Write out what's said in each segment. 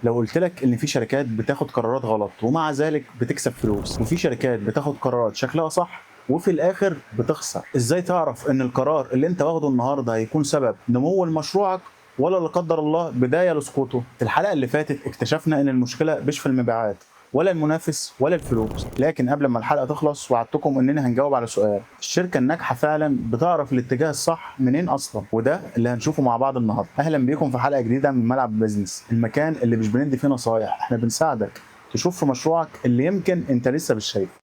لو قلت لك ان في شركات بتاخد قرارات غلط ومع ذلك بتكسب فلوس، وفي شركات بتاخد قرارات شكلها صح وفي الاخر بتخسر، ازاي تعرف ان القرار اللي انت واخده النهارده هيكون سبب نمو لمشروعك ولا لا قدر الله بداية لسقوطه؟ في الحلقة اللي فاتت اكتشفنا ان المشكلة مش في المبيعات ولا المنافس ولا الفلوس، لكن قبل ما الحلقة تخلص وعدتكم اننا هنجاوب على سؤال: الشركة الناجحة فعلا بتعرف الاتجاه الصح منين اصلا؟ وده اللي هنشوفه مع بعض النهارده. اهلا بيكم في حلقة جديدة من ملعب بزنس، المكان اللي مش بندي فيه نصايح، احنا بنساعدك تشوف في مشروعك اللي يمكن انت لسه مش شايفه.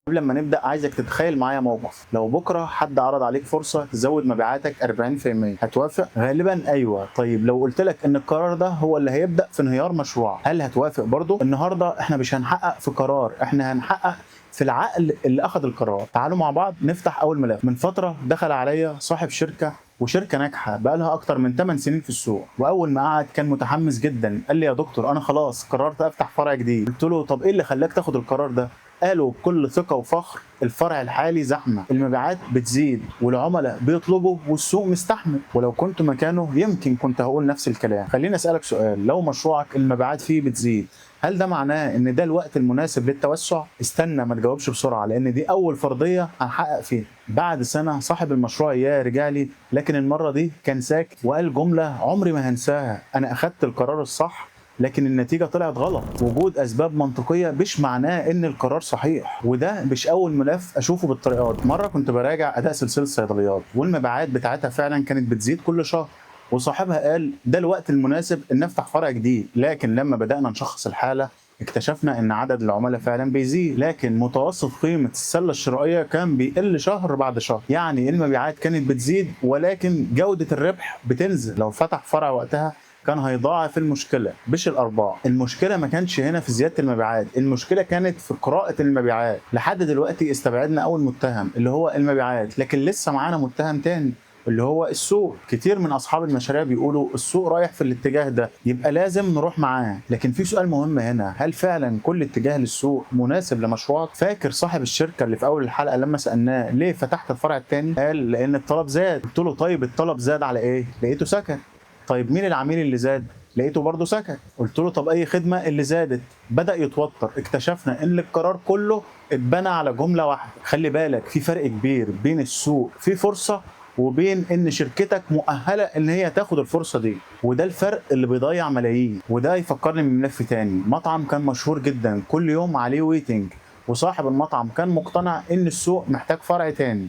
قبل ما نبدا عايزك تتخيل معايا موقف: لو بكره حد عرض عليك فرصة تزود مبيعاتك 40%، هتوافق؟ غالبا ايوه. طيب لو قلت لك ان القرار ده هو اللي هيبدا في انهيار مشروعك، هل هتوافق برضه؟ النهارده احنا مش هنحقق في قرار، احنا هنحقق في العقل اللي اخذ القرار. تعالوا مع بعض نفتح اول ملف. من فترة دخل عليا صاحب شركة، وشركه ناجحة بقالها اكتر من 8 سنين في السوق، واول ما قعد كان متحمس جدا، قال لي يا دكتور انا خلاص قررت افتح فرع جديد. قلت له طب ايه اللي خلاك تاخد القرار ده؟ قالوا بكل ثقة وفخر: الفرع الحالي زحمة، المبيعات بتزيد، والعملاء بيطلبوا، والسوق مستحمل. ولو كنت مكانه يمكن كنت هقول نفس الكلام. خليني أسألك سؤال: لو مشروعك المبيعات فيه بتزيد، هل ده معناه ان ده الوقت المناسب للتوسع؟ استنى ما تجاوبش بسرعة، لان دي اول فرضية هنحقق فيها. بعد سنة صاحب المشروع يا رجع لي، لكن المرة دي كان ساكت وقال جملة عمري ما هنساها: انا اخدت القرار الصح لكن النتيجة طلعت غلط. وجود أسباب منطقية مش معناه إن القرار صحيح، وده مش أول ملف أشوفه بالطريقة دي. مرة كنت براجع أداء سلسلة صيدليات، والمبيعات بتاعتها فعلا كانت بتزيد كل شهر، وصاحبها قال ده الوقت المناسب إن نفتح فرع جديد. لكن لما بدأنا نشخص الحالة اكتشفنا ان عدد العملاء فعلا بيزيد، لكن متوسط قيمة السلة الشرائية كان بيقل شهر بعد شهر. يعني المبيعات كانت بتزيد ولكن جودة الربح بتنزل. لو فتح فرع وقتها كان هيضاعف المشكلة مش الأرباح. المشكلة ما كانش هنا في زيادة المبيعات، المشكلة كانت في قراءة المبيعات. لحد دلوقتي استبعدنا أول متهم اللي هو المبيعات، لكن لسه معانا متهم تاني اللي هو السوق. كتير من اصحاب المشاريع بيقولوا السوق رايح في الاتجاه ده، يبقى لازم نروح معاه. لكن في سؤال مهم هنا: هل فعلا كل اتجاه للسوق مناسب لمشروعك؟ فاكر صاحب الشركة اللي في اول الحلقة لما سالناه ليه فتحت الفرع الثاني؟ قال لان الطلب زاد. قلت له طيب الطلب زاد على ايه؟ لقيته سكت. طيب مين العميل اللي زاد؟ لقيته برضه سكت. قلت له طب اي خدمة اللي زادت؟ بدا يتوتر. اكتشفنا ان القرار كله اتبنى على جملة واحدة. خلي بالك في فرق كبير بين السوق في فرصة وبين ان شركتك مؤهلة ان هي تاخد الفرصة دي، وده الفرق اللي بيضيع ملايين. وده يفكرني بملف تاني: مطعم كان مشهور جدا، كل يوم عليه waiting، وصاحب المطعم كان مقتنع ان السوق محتاج فرع تاني،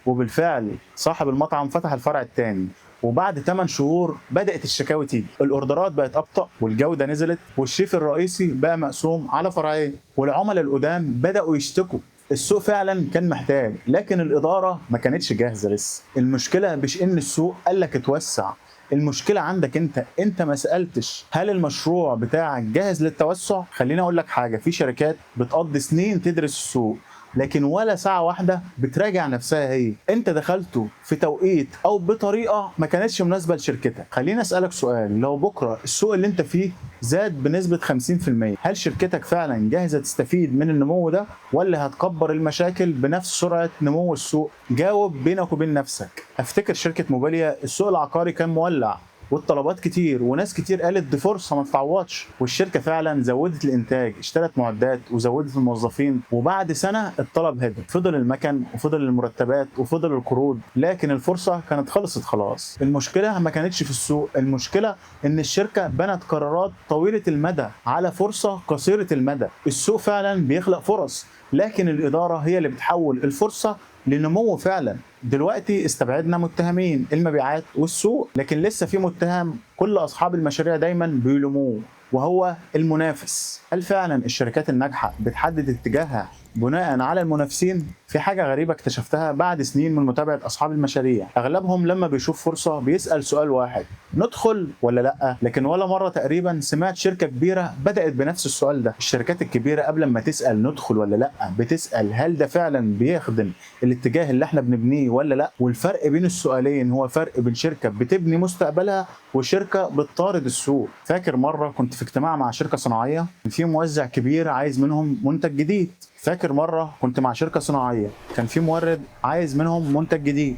وبالفعل صاحب المطعم فتح الفرع التاني. وبعد 8 شهور بدأت الشكاوي تيجي، الاوردرات بقت ابطأ والجودة نزلت، والشيف الرئيسي بقى مقسوم على فرعين، والعملاء القدام بدأوا يشتكوا. السوق فعلا كان محتاج، لكن الإدارة ما كانتش جاهزة لسه. المشكلة مش إن السوق قالك اتوسع، المشكلة عندك انت ما سألتش هل المشروع بتاعك جاهز للتوسع؟ خليني اقول لك حاجة: في شركات بتقضي سنين تدرس السوق، لكن ولا ساعة واحدة بتراجع نفسها هي. انت دخلته في توقيت او بطريقة ما كانتش مناسبة لشركتك. خليني اسألك سؤال: لو بكرة السوق اللي انت فيه زاد بنسبة 50%، هل شركتك فعلا جاهزة تستفيد من النمو ده، ولا هتكبر المشاكل بنفس سرعة نمو السوق؟ جاوب بينك وبين نفسك. افتكر شركة موبيليا، السوق العقاري كان مولع والطلبات كتير، وناس كتير قالت دي فرصة ما تتعوضش، والشركة فعلا زودت الانتاج، اشترت معدات وزودت الموظفين، وبعد سنة الطلب هدى. فضل المكن وفضل المرتبات وفضل القروض، لكن الفرصة كانت خلصت خلاص. المشكلة ما كانتش في السوق، المشكلة ان الشركة بنت قرارات طويلة المدى على فرصة قصيرة المدى. السوق فعلا بيخلق فرص، لكن الادارة هي اللي بتحول الفرصة لنمو فعلا. دلوقتي استبعدنا متهمين: المبيعات والسوق، لكن لسه في متهم كل اصحاب المشاريع دايما بيلوموه، وهو المنافس. هل فعلا الشركات الناجحة بتحدد اتجاهها بناء على المنافسين؟ في حاجة غريبة اكتشفتها بعد سنين من متابعه اصحاب المشاريع: اغلبهم لما بيشوف فرصة بيسال سؤال واحد: ندخل ولا لا؟ لكن ولا مرة تقريبا سمعت شركة كبيرة بدات بنفس السؤال ده. الشركات الكبيرة قبل ما تسال ندخل ولا لا، بتسال هل ده فعلا بيخدم الاتجاه اللي احنا بنبنيه ولا لا. والفرق بين السؤالين هو فرق بين شركة بتبني مستقبلها وشركه بتطارد السوق. فاكر مرة كنت في اجتماع مع شركة صناعية، في موزع كبير عايز منهم منتج جديد. فاكر مرة كنت مع شركة صناعية، كان في مورد عايز منهم منتج جديد.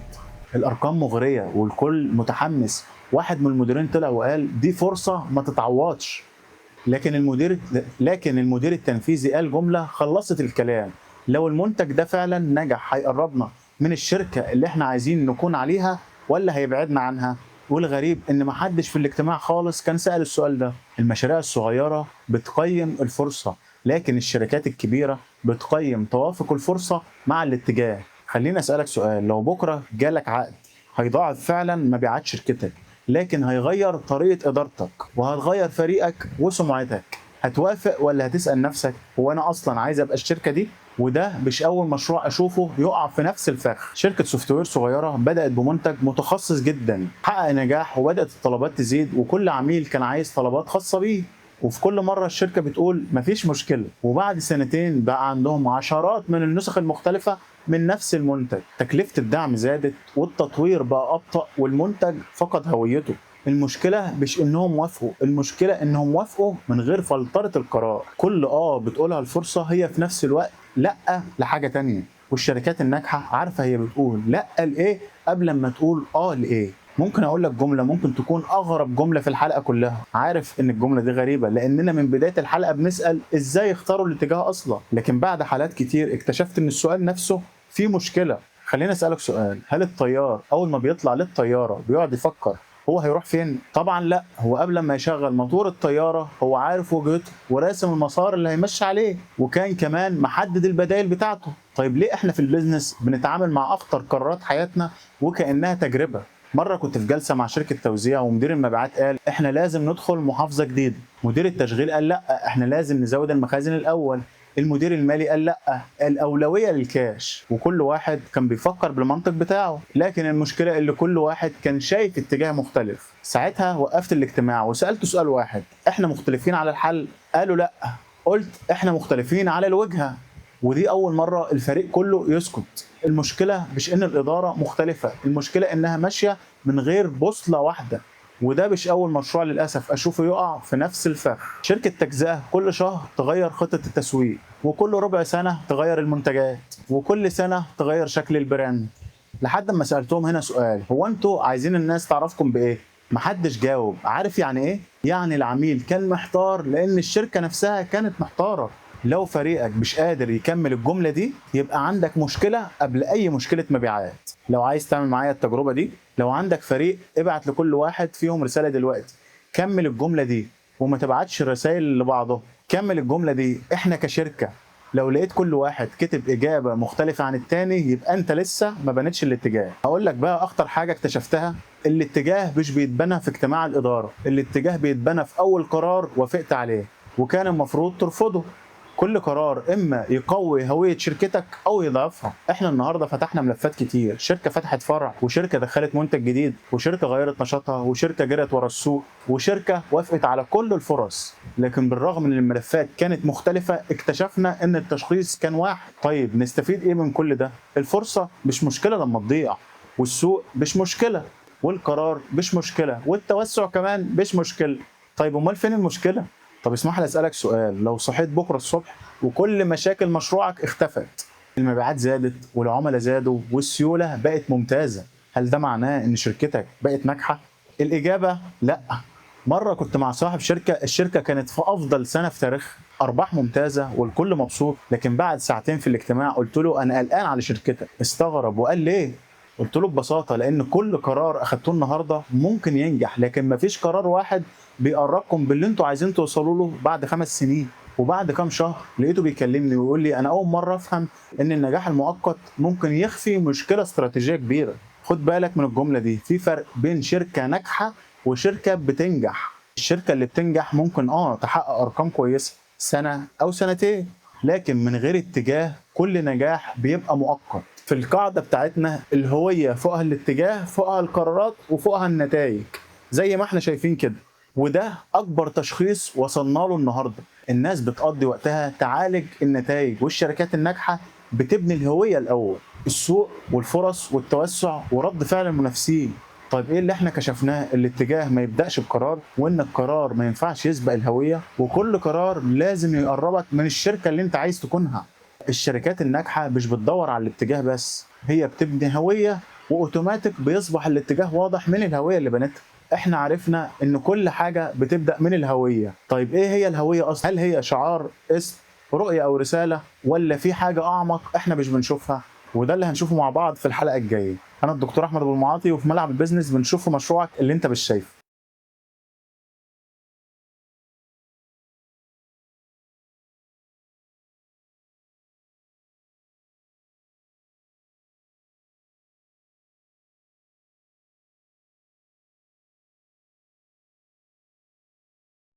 الارقام مغرية والكل متحمس. واحد من المديرين طلع وقال دي فرصة ما تتعوضش، لكن المدير التنفيذي قال جملة خلصت الكلام: لو المنتج ده فعلا نجح هيقربنا من الشركة اللي احنا عايزين نكون عليها ولا هيبعدنا عنها؟ والغريب ان محدش في الاجتماع خالص كان سأل السؤال ده. المشاريع الصغيرة بتقيم الفرصة، لكن الشركات الكبيرة بتقيم توافق الفرصة مع الاتجاه. خليني أسألك سؤال: لو بكرة جالك عقد هيضاعف فعلا مبيعات شركتك، لكن هيغير طريقة إدارتك وهتغير فريقك وسمعتك، هتوافق ولا هتسأل نفسك هو أنا أصلا عايز أبقى الشركة دي؟ وده مش أول مشروع أشوفه يقع في نفس الفخ. شركة software صغيرة بدأت بمنتج متخصص جدا، حقق نجاح وبدأت الطلبات تزيد، وكل عميل كان عايز طلبات خاصة بيه، وفي كل مرة الشركة بتقول مفيش مشكلة. وبعد سنتين بقى عندهم عشرات من النسخ المختلفة من نفس المنتج. تكلفة الدعم زادت والتطوير بقى أبطأ والمنتج فقد هويته. المشكلة مش إنهم وافقوا، المشكلة إنهم وافقوا من غير فلترة القرار. كل بتقولها الفرصة هي في نفس الوقت لأ لحاجة تانية، والشركات الناجحة عارفة هي بتقول لأ لإيه قبل ما تقول لإيه. ممكن اقول لك جملة ممكن تكون اغرب جملة في الحلقة كلها. عارف ان الجملة دي غريبة لاننا من بداية الحلقة بنسال ازاي اختاروا الاتجاه اصلا، لكن بعد حالات كتير اكتشفت ان السؤال نفسه فيه مشكلة. خليني اسالك سؤال: هل الطيار اول ما بيطلع للطياره بيقعد يفكر هو هيروح فين؟ طبعا لا، هو قبل ما يشغل موتور الطيارة هو عارف وجهته وراسم المسار اللي هيمشي عليه، وكان كمان محدد البدائل بتاعته. طيب ليه احنا في ال business بنتعامل مع اخطر قرارات حياتنا وكانها تجربه؟ مرة كنت في جلسة مع شركة توزيع ومدير المبيعات قال احنا لازم ندخل محافظة جديدة. مدير التشغيل قال لا، احنا لازم نزود المخازن الأول. المدير المالي قال لا، الأولوية للكاش. وكل واحد كان بيفكر بالمنطق بتاعه، لكن المشكلة اللي كل واحد كان شايف اتجاه مختلف. ساعتها وقفت الاجتماع وسألت سؤال واحد: احنا مختلفين على الحل؟ قالوا لا. قلت احنا مختلفين على الوجهة. ودي أول مرة الفريق كله يسكت. المشكلة مش إن الإدارة مختلفة، المشكلة إنها ماشية من غير بوصلة واحدة. وده مش أول مشروع للأسف أشوفه يقع في نفس الفخ. شركة تجزئة كل شهر تغير خطة التسويق، وكل ربع سنة تغير المنتجات، وكل سنة تغير شكل ال brand. لحد ما سألتهم هنا سؤال: هو أنتوا عايزين الناس تعرفكم بإيه؟ محدش جاوب. عارف يعني إيه؟ يعني العميل كان محتار لأن الشركة نفسها كانت محتارة. لو فريقك مش قادر يكمل الجملة دي يبقى عندك مشكلة قبل أي مشكلة مبيعات. لو عايز تعمل معايا التجربة دي، لو عندك فريق ابعت لكل واحد فيهم رسالة دلوقتي: كمل الجملة دي، وما تبعتش الرسائل لبعضهم. كمل الجملة دي: احنا كشركة. لو لقيت كل واحد كتب إجابة مختلفة عن التاني يبقى أنت لسه ما بنتش الاتجاه. هقول لك بقى أخطر حاجة اكتشفتها: الاتجاه مش بيتبنى في اجتماع الإدارة، الاتجاه بيتبنى في أول قرار وافقت عليه وكان المفروض ترفضه. كل قرار اما يقوي هوية شركتك او يضعفها. احنا النهارده فتحنا ملفات كتير، شركة فتحت فرع، وشركه دخلت منتج جديد، وشركه غيرت نشاطها، وشركه جرت ورا السوق، وشركه وافقت على كل الفرص. لكن بالرغم من الملفات كانت مختلفة اكتشفنا ان التشخيص كان واحد. طيب نستفيد ايه من كل ده؟ الفرصة مش مشكلة لما تضيع، والسوق مش مشكلة، والقرار مش مشكلة، والتوسع كمان مش مشكلة. طيب امال فين المشكلة؟ طب اسمح لي اسالك سؤال: لو صحيت بكره الصبح وكل مشاكل مشروعك اختفت، المبيعات زادت والعملاء زادوا والسيوله بقت ممتازة، هل ده معناه ان شركتك بقت ناجحة؟ الاجابة لا. مرة كنت مع صاحب شركة، الشركة كانت في افضل سنة في تاريخها، ارباح ممتازة والكل مبسوط، لكن بعد ساعتين في الاجتماع قلت له انا قلقان على شركتك. استغرب وقال ليه؟ قلت له ببساطة لان كل قرار اخدتوه النهارده ممكن ينجح، لكن مفيش قرار واحد بيقربكم باللي انتوا عايزين توصلوا له بعد 5 سنين. وبعد كام شهر لقيته بيكلمني ويقول لي انا اول مرة افهم ان النجاح المؤقت ممكن يخفي مشكلة استراتيجية كبيرة. خد بالك من الجملة دي، في فرق بين شركة ناجحة وشركه بتنجح. الشركة اللي بتنجح ممكن تحقق ارقام كويسة سنة او سنتين، لكن من غير اتجاه كل نجاح بيبقى مؤقت. في القاعدة بتاعتنا الهوية فوقها الاتجاه، فوقها القرارات، وفوقها النتائج، زي ما احنا شايفين كده. وده اكبر تشخيص وصلنا له النهارده. الناس بتقضي وقتها تعالج النتائج، والشركات الناجحة بتبني الهوية الاول، السوق والفرص والتوسع ورد فعل المنافسين. طيب ايه اللي احنا كشفناه؟ الاتجاه ما يبداش بقرار، وان القرار ما ينفعش يسبق الهوية، وكل قرار لازم يقربك من الشركة اللي انت عايز تكونها. الشركات الناجحة مش بتدور على الاتجاه بس، هي بتبني هوية واوتوماتيك بيصبح الاتجاه واضح من الهوية اللي بنتها. احنا عرفنا ان كل حاجة بتبدا من الهوية. طيب ايه هي الهوية اصلا؟ هل هي شعار، اسم، رؤية او رسالة، ولا في حاجة اعمق احنا مش بنشوفها؟ وده اللي هنشوفه مع بعض في الحلقة الجاية. انا الدكتور احمد ابو المعاطي، وفي ملعب ال business بنشوف مشروعك اللي انت مش شايفه.